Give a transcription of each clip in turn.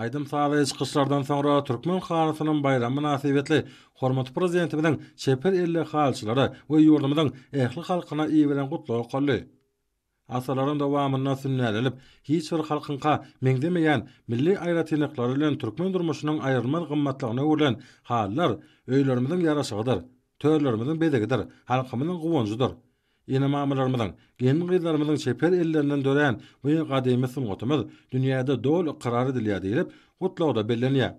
Aýdym-sazly çykyşlardan soňra Türkmen halysynyň baýramy mynasybetli hormatly Prezidentimiziň çeper elli halyçylara we ýurdumyzyň ähli halkyna iberen gutlagy okaldy. Asyrlaryň dowamynda sünnälenip, hiç bir halkyňka meňzemeýän milli aýratynlyklary bilen türkmen durmuşynyň aýrylmaz gymmatlygyna öwrülen halylar öýlerimiziň ýaraşygydyr, törlerimiziň bezegidir, halkymyzyň guwanjydyr. Ene-mamalarymyzyň, gelin-gyzlarymyzyň çeper ellerinden dörän bu gadymy sungatymyz dünýäde doly ykrar edilýär diýlip, gutlagda bellenýär.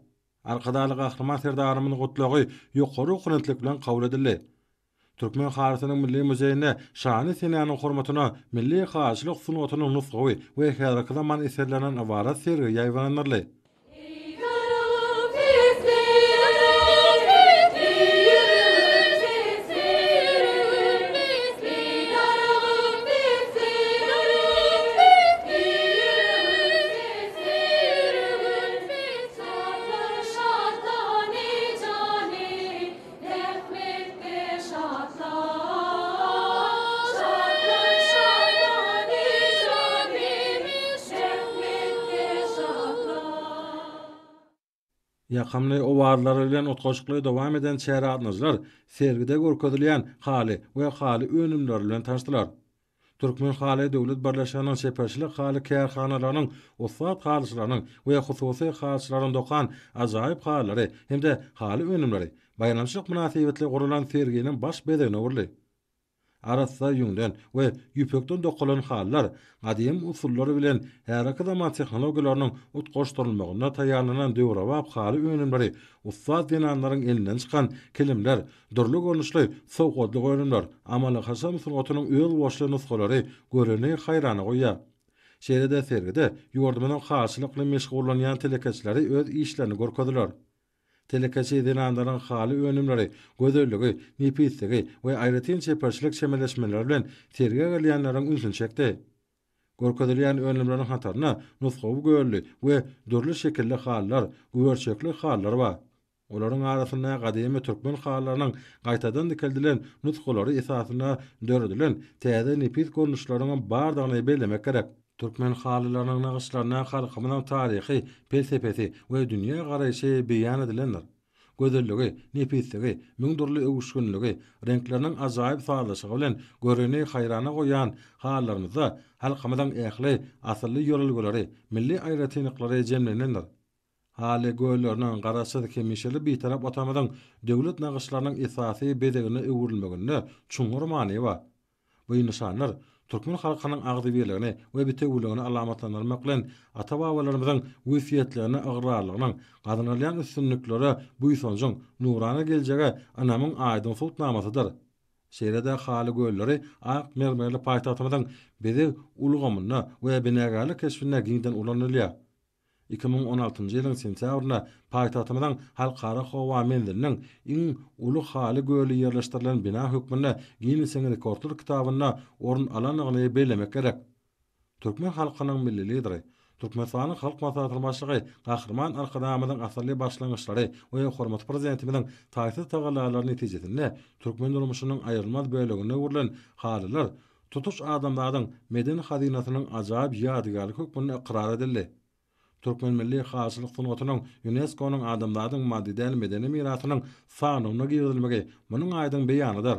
Arkadagly Gahryman Serdarymyzyň gutlagy ýokary ruhubelentlik bilen kabul edildi. Türkmen halysynyň milli muzeýinde şanly senäniň hormatyna milli halyçylyk sungatynyň nusgawy we häzirki zaman eserlerinden ybarat sergi ýaýbaňlandyryldy. Zähmetde şatlan, şatlan, şatlan, ejanym, zähmetde şatlan. Ýakymly owazlary bilen utgaşykly dowam eden çärä gatnaşyjylar sergide görkezilýän haly we haly önümleri bilen tanyşdylar. Türkmen haly döwlet birleşiginiň çeperçilik haly kärhanalarynyň ussat halyçylarynyň we hususy halyçylaryň dokan ajaýyp halylary hem-de haly önümleri baýramçylyk mynasybetli guralan serginiň baş bezegine öwrüldi. Arassa ýüňden we ýüpekden dokalan halylar gadymy usullar bilen häzirki zaman tehnologiýalarynyň utgaşdyrylmagynda taýýarlanan döwrebap haly önümleri ussat zenanlaryň elinden çykan kilimler, Dürli görnüşli sowgatlyk önümler, amaly-haşam sungatynyň özboluşly nusgalary göreni haýrana goýýar. Şeýle-de sergide ýurdumyzyň halyçylyk bilen meşgullanýan telekeçileri öz işlerini görkezdiler. Telekeçi zenanlaryň haly önümleri gözelligi, nepisligi we aýratyn çeperçilik çemeleşmeleri bilen sergä gelýänleriň ünsüni çekdi. Görkezilýän önümleriň hatarynda nusgawy gölli we dürli şekilli halylar, güberçekli halylar bar. Olaryň arasynda gadymy türkmen halylarynyň gaýtadan dikeldilen nusgalary esasynda döredilen täze nepis görnüşleriňem bardygyny bellemek gerek. Türkmen halylarynyň nagyşlarynda halkymyzyň taryhy, pelsepesi we dünýä garaýşy beýan edilendir. Gözelligi, nepisligi, müň dürli öwüşginligi, reňkleriniň ajaýyp sazlaşygy bilen göreni haýrana goýýan halylarymyzda halkymyzyň ähli asylly ýörelgeleri, milli aýratynlyklary jemlenendir. Haly gölleriniň Garaşsyz, hemişelik Bitarap Watanymyzyň döwlet nagyşlarynyň esasy bezegine öwrülmeginde çuňňur many bar. Bu nyşanlar türkmen halkynyň agzybirligini we bitewüligini alamatlandyrmak bilen, ata-babalarymyzyň wesýetlerine ygrarlylygynyň, gazanylýan üstünliklere buýsanjyň, nurana geljege ynamyň aýdyň subutnamasydyr. Şeýle-de haly gölleri ak mermerli paýtagtymyzyň bezeg ulgamynda we binagärlik keşbinde giňden ulanylýar. 2016-njy ýylyň sentýabrynda paýtagtymyzyň Halkara howa menziliniň iň uly haly göli ýerleşdirilen bina hökmünde Ginnesiň rekordlar kitabynda orun alandygyny bellemek gerek. Türkmen halkynyň Milli Lideri, Türkmenistanyň Halk Maslahatynyň Başlygy Gahryman Arkadagymyzyň asylly başlangyçlary we hormatly Prezidentimiziň taýsyz tagallalary netijesinde türkmen durmuşynyň aýrylmaz bölegine öwrülen halylar tutuş adamzadyň medeni hazynasynyň ajaýyp ýadygärligi hökmünde ykrar edildi. Türkmen milli halyçylyk sungatynyň ÝUNESKO-nyň adamzadyň maddy däl medeni mirasynyň sanawyna girizilmegi munuň aýdyň beýanydyr.